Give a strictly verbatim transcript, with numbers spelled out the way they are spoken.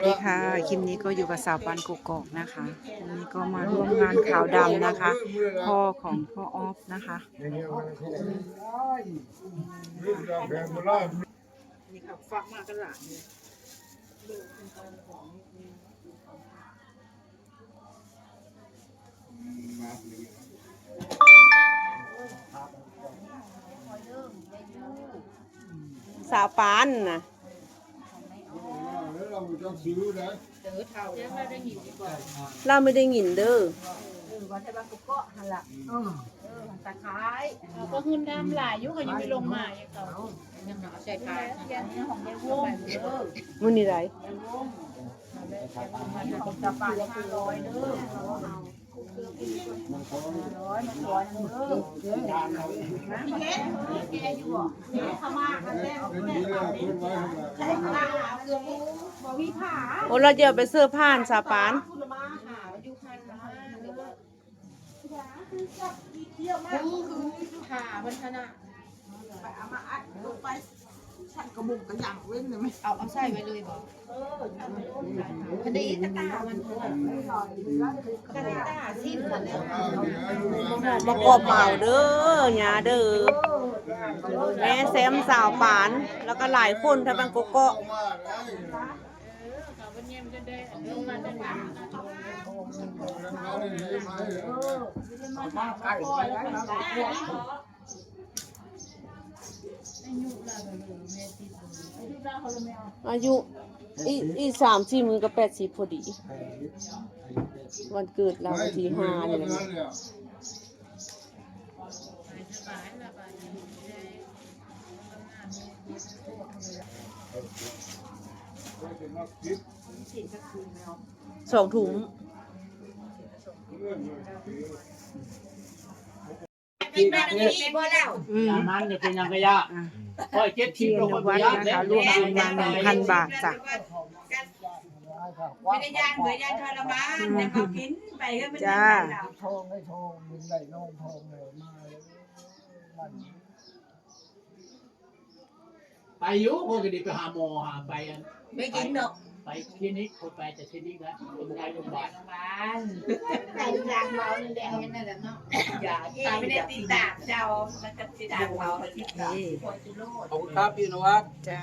สวัสดีค่ะ คลิปนี้ก็อยู่กับสาวปานกกอกนะคะ วันนี้ก็มาร่วมงานขาวดำนะคะ พ่อของพ่อออฟนะคะ นี่ค่ะ ฟักมากกันหลายเลย สาวปานนะ เราไม่ได้ยินเด้อ เออ ว่าแต่ว่ากูเกาะหั่นล่ะ เออ ตะไคร้ เขาก็เงินดำหลายอยู่ เขายังไม่ลงมาอย่างเขา ยังเอาใส่ปลา มื้อนี้ไร ของตะปาดห้าร้อยเด้อ โอ้ เราจะเอาไปเสิร์ฟผ่านสาวปาน เอา เอาใส่ไว้เลยบ่ พอดีกระต่ามัน กระต่าสิ้นหมดแล้ว มากอบเอาเด้อ ญาเด้อ แม่แซมสาวปาน แล้วก็หลายคนทางบ้านกกอก อายุ อี อีสามสี่มื้อก็แปดสิบพอดี วันเกิดเราวันที่ห้านี่แหละ สองถุง กินแม่นาทีบ่แล้ว อืม มันจะเป็นยังไงยะ อ่ะ คอยเจ็ดสิบ พี่อนุวัฒน์นะคะ ร่วมบุญมา หนึ่งพัน บาทจ้ะ ไม่ได้ย่านเหมือนย่านทรมาน แต่เขากินไปก็มัน จ้า นั่นแหละ ทองให้ทอง บุญได้น้องทองเลยมาเลย ไปอยู่ พวกก็ดีไปหาหมอ หาไปอัน ไม่กินเนาะ ไปคลินิก คนไปแต่คลินิกแล้ว ไปโรงพยาบาล โรงพยาบาล ไปโรงพยาบาลเมานี่แหละ นั่นแหละเนาะ อย่า ไม่ได้ติดตามเจ้า มันจะติดตามเขา ติดตามคนจุโลด ขอบคุณครับพี่อนุวัฒน์ จ้า